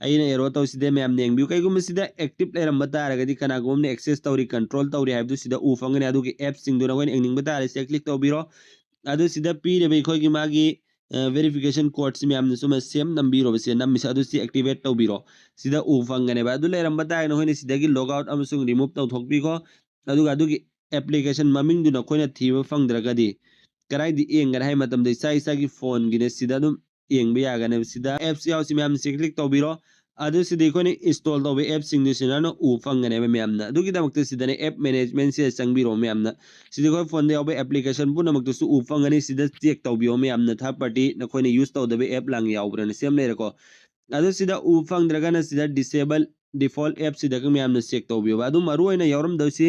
ꯑꯩꯅ ꯑꯦꯔꯣ ꯇꯧꯁꯤꯗ ꯃꯌꯥꯝ ꯌꯦꯡꯕꯤꯌꯨ꯫ ꯀꯩꯒꯨꯝꯕ ꯁꯤꯗ ꯑꯦꯛꯇꯤꯚ ꯂꯩꯔꯝꯕ ꯇꯥꯔꯒꯗꯤ ꯀꯅꯥꯒꯨꯝꯕ ꯑꯃꯅ ꯑꯦꯛꯁꯦꯁ ꯇꯧꯔꯤ, ꯀꯟꯇ꯭ꯔꯣꯜ ꯇꯧꯔꯤ ꯍꯥꯏꯕꯗꯨ ꯁꯤꯗ ꯎ ꯐꯪꯒꯅꯤ꯫ ꯑꯗꯨꯒꯤ ꯑꯦꯞꯁꯤꯡꯗꯨ ꯅꯈꯣꯏꯅ ꯌꯦꯡꯅꯤꯡꯕ ꯇꯥꯔꯗꯤ ꯁꯤꯗ ꯀ꯭ꯂꯤꯛ ꯇꯧꯕꯤꯔꯣ꯫ ꯑꯗꯨ ꯁꯤꯗ ꯄꯤꯔꯤꯕ ꯑꯩꯈꯣꯏꯒꯤ ꯃꯥꯒꯤ, ꯑ, verification code ꯁꯤ ꯃꯌꯥꯝꯅ ꯁꯨꯝ ꯁꯦꯝ ꯅꯝꯕꯤꯔꯣꯕ꯫ ꯁꯤ ꯅꯝꯃꯤꯁꯦ ꯑꯗꯨ ꯁꯤ ꯑꯦꯛꯇꯤꯚꯦꯠ ꯇꯧꯕꯤꯔꯣ꯫ ꯁꯤꯗ ꯎ ꯐꯪꯒꯅꯦꯕ꯫ ꯑꯗꯨ ꯂꯩꯔꯝꯕ ꯇꯥꯔꯒꯗꯤ ꯅꯈꯣꯏꯅ ꯁꯤꯗꯒꯤ ꯂꯣꯒ ꯑꯥꯎꯠ ꯑꯃꯁꯨꯡ ꯔꯤꯃꯨꯚ ꯇꯧꯊꯣꯛꯄꯤꯈꯣ꯫ ꯑꯗꯨꯒ ꯑꯗꯨꯒꯤ ꯑꯦꯄ꯭ꯂꯤꯀꯦꯁꯟ ꯃꯃꯤꯡꯗꯨ ꯅꯈꯣꯏꯅ ꯊꯤꯕ ꯐꯪꯗ꯭ꯔꯒꯗꯤ ꯀꯗꯥꯏꯗ ꯌꯦꯡꯒꯅꯤ ꯍꯥꯏ ꯃꯇꯝꯗ ꯏꯁꯥ ꯏꯁꯥꯒꯤ ꯐꯣꯟꯒꯤꯅ ꯁꯤꯗ ꯑꯗꯨꯝ ꯌꯦꯡꯕ ꯌꯥꯒꯅꯦꯕ꯫ ꯁꯤꯗ ꯑꯦꯞꯁ ꯌꯥꯎꯁꯤ ꯃꯌꯥꯝ ꯁꯤ ꯀ꯭ꯂꯤꯛ ꯇꯧꯕꯤꯔꯣ꯫ ꯑꯗꯨ ꯁꯤꯗꯤ ꯑꯩꯈꯣꯏꯅ ꯏꯟꯁꯇꯣꯜ ꯇꯧꯕ ꯑꯦꯞꯁꯤꯡꯗꯨ ꯁꯤꯗꯅ ꯎꯕ ꯐꯪꯒꯅꯦꯕ ꯃꯌꯥꯝꯅ꯫ ꯑꯗꯨꯒꯤꯗꯃꯛꯇ ꯁꯤꯗꯅ ꯑꯦꯞ ꯃꯦꯅꯦꯖꯃꯦꯟꯁꯤꯗ ꯆꯪꯕꯤꯔꯣ ꯃꯌꯥꯝꯅ꯫ ꯁꯤꯗꯤ ꯑꯩꯈꯣꯏ ꯐꯣꯟꯗ ꯌꯥꯎꯕ ꯑꯦꯄ꯭ꯂꯤꯀꯦꯁꯟ ꯄꯨꯝꯅꯃꯛꯇꯨꯁꯨ ꯎꯕ ꯐꯪꯒꯅꯤ꯫ ꯁꯤꯗ ꯆꯦꯛ ꯇꯧꯕꯤꯌꯣ ꯃꯌꯥꯝꯅ, ꯊꯥꯔꯠ ꯄꯥꯔꯇꯤ ꯅꯈꯣꯏꯅ ꯌꯨꯁ ꯇꯧꯗꯕ ꯑꯦꯞ ꯂꯥꯡ ꯌꯥꯎꯕ꯭ꯔꯅ ꯁꯦꯝ ꯂꯩꯔꯦꯀꯣ꯫ ꯑꯗꯨ ꯁꯤꯗ ꯎꯕ ꯐꯪꯗ꯭ꯔꯒꯅ ꯁꯤꯗ ꯗꯤꯁꯦꯕꯜ ꯗꯤꯐꯣꯜꯠ ꯑꯦꯞꯁꯤꯗꯒ ꯃꯌꯥꯝꯅ ꯆꯦꯛ ꯇꯧꯕꯤꯌꯣꯕ꯫ ꯑꯗꯨ ꯃꯔꯨ ꯑꯣꯏꯅ ꯌꯥꯎꯔꯝꯗꯣꯏꯁꯤ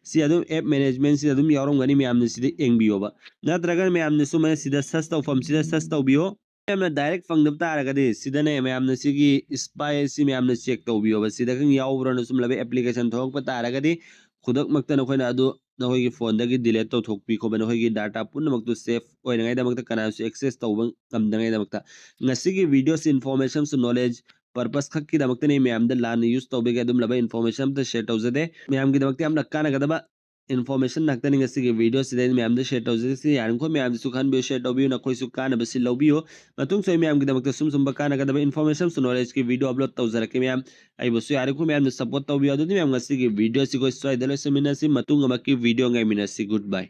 ꯁꯤ ꯑꯗꯨꯝ ꯑꯦꯞ ꯃꯦꯅꯦꯖꯃꯦꯟꯁꯤꯗ ꯑꯗꯨꯝ ꯌꯥꯎꯔꯝꯒꯅꯤ, ꯃꯌꯥꯝꯅ ꯁꯤꯗ ꯌꯦꯡꯕꯤꯌꯣꯕ꯫ ꯅꯠꯇ꯭ꯔꯒꯅ ꯃꯌꯥꯝꯅꯁꯨ ꯃ-, ꯁꯤꯗ ꯁꯔꯁ ꯇꯧꯐꯝꯁꯤꯗ ꯁꯔꯁ ꯇꯧꯕꯤꯌꯣ꯫ ꯌꯥꯝꯅ ꯗꯥꯏꯔꯦꯛ ꯐꯪꯗꯕ ꯇꯥꯔꯒꯗꯤ ꯁꯤꯗꯅꯦ ꯃꯌꯥꯝꯅ ꯁꯤꯒꯤ ꯁ꯭ꯄꯥꯏ ꯑꯁꯤ ꯃꯌꯥꯝꯅ ꯆꯦꯛ ꯇꯧꯕꯤꯌꯣꯕ꯫ ꯁꯤꯗ ꯈꯪ ꯌꯥꯎꯕ꯭ꯔꯅ ꯁꯨꯝ ꯂꯩꯕ ꯑꯦꯄ꯭ꯂꯤꯀꯦꯁꯟ ꯊꯣꯛꯂꯛꯄ ꯇꯥꯔꯒꯗꯤ ꯈꯨꯗꯛꯃꯛꯇ ꯅꯈꯣꯏꯅ ꯑꯗꯨ ꯅꯈꯣꯏꯒꯤ ꯐꯣꯟꯗꯒꯤ ꯗꯤꯂꯦꯠ ꯇꯧꯊꯣꯛꯄꯤ ꯈꯣꯠꯄ, ꯅꯈꯣꯏꯒꯤ ꯗꯥꯇꯥ ꯄꯨꯝꯅꯃꯛꯇꯨ ꯁꯦꯐ ꯑꯣꯏꯅꯉꯥꯏꯗꯃꯛꯇ ꯀꯅꯥꯁꯨ ꯑꯦꯛꯁꯦꯁ ꯇꯧꯕ ꯉꯝꯗꯉꯥꯏꯗꯃꯛꯇ꯫ ꯉꯁꯤꯒꯤ ꯚꯤꯗꯤꯑꯣꯁꯤ ꯏꯟꯐꯣꯔꯃꯦꯁꯟꯁꯨ ꯅꯣꯂꯦꯖ ꯄꯔꯄꯁ ꯈꯛꯀꯤꯗꯃꯛꯇꯅꯤ꯫ ꯃꯌꯥꯝꯗ ꯂꯥꯟꯅ ꯌꯨꯁ ꯇꯧꯕꯒꯤ ꯑꯗꯨꯝꯂꯕ ꯏꯟꯐꯣꯔꯃꯦꯁꯟ ꯑꯝꯇ ꯁꯦꯌꯔ ꯇꯧꯖꯗꯦ꯫ ꯃꯌꯥꯝꯒꯤꯗꯃꯛꯇ ꯌꯥꯝꯅ ꯀꯥꯟꯅꯒꯗꯕ ꯏꯟꯐꯣꯔꯃꯦꯁꯟ ꯉꯥꯛꯇꯅꯤ ꯉꯁꯤꯒꯤ ꯚꯤꯗꯤꯑꯣꯁꯤꯗ ꯑꯩꯅ ꯃꯌꯥꯝꯗ ꯁꯦꯌꯔ ꯇꯧꯖꯔꯤꯁꯤ꯫ ꯌꯥꯔꯤꯃꯈꯣꯏ ꯃꯌꯥꯝꯗꯁꯨ ꯈꯟꯕꯤꯌꯨ, ꯁꯦꯌꯔ ꯇꯧꯕꯤꯌꯨ, ꯅꯈꯣꯏꯁꯨ ꯀꯥꯟꯅꯕꯁꯤ ꯂꯧꯕꯤꯌꯨ꯫ ꯃꯇꯨꯡꯁꯨ ꯑꯩ ꯃꯌꯥꯝꯒꯤꯗꯃꯛꯇ ꯁꯨꯝ ꯁꯨꯝꯕ ꯀꯥꯟꯅꯒꯗꯕ ꯏꯟꯐꯣꯔꯃꯦꯁꯟꯁꯨ ꯅꯣꯂꯦꯖꯀꯤ ꯚꯤꯗꯤꯑꯣ ꯑꯞꯂꯣꯗ ꯇꯧꯖꯔꯛꯀꯦ ꯃꯌꯥꯝ꯫ ꯑꯩꯕꯨꯁꯨ ꯌꯥꯔꯤꯃꯈꯣꯏ ꯃꯌꯥꯝꯅ ꯁꯞꯄꯣꯔꯠ ꯇꯧꯕꯤꯌꯨ꯫ ꯑꯗꯨꯗꯤ ꯃꯌꯥꯝ ꯉꯁꯤꯒꯤ ꯚꯤꯗꯤꯑꯣꯁꯤ ꯑꯩꯈꯣꯏ ꯁ꯭ꯋꯥꯏꯗ ꯂꯣꯏꯁꯤꯟꯃꯤꯟꯅꯁꯤ꯫ ꯃꯇꯨꯡ ꯑꯃꯛꯀꯤ ꯚꯤꯗꯤꯑꯣ ꯉꯥꯏꯃꯤꯟꯅꯁꯤ꯫ ꯒꯨꯗ ꯕꯥꯏ꯫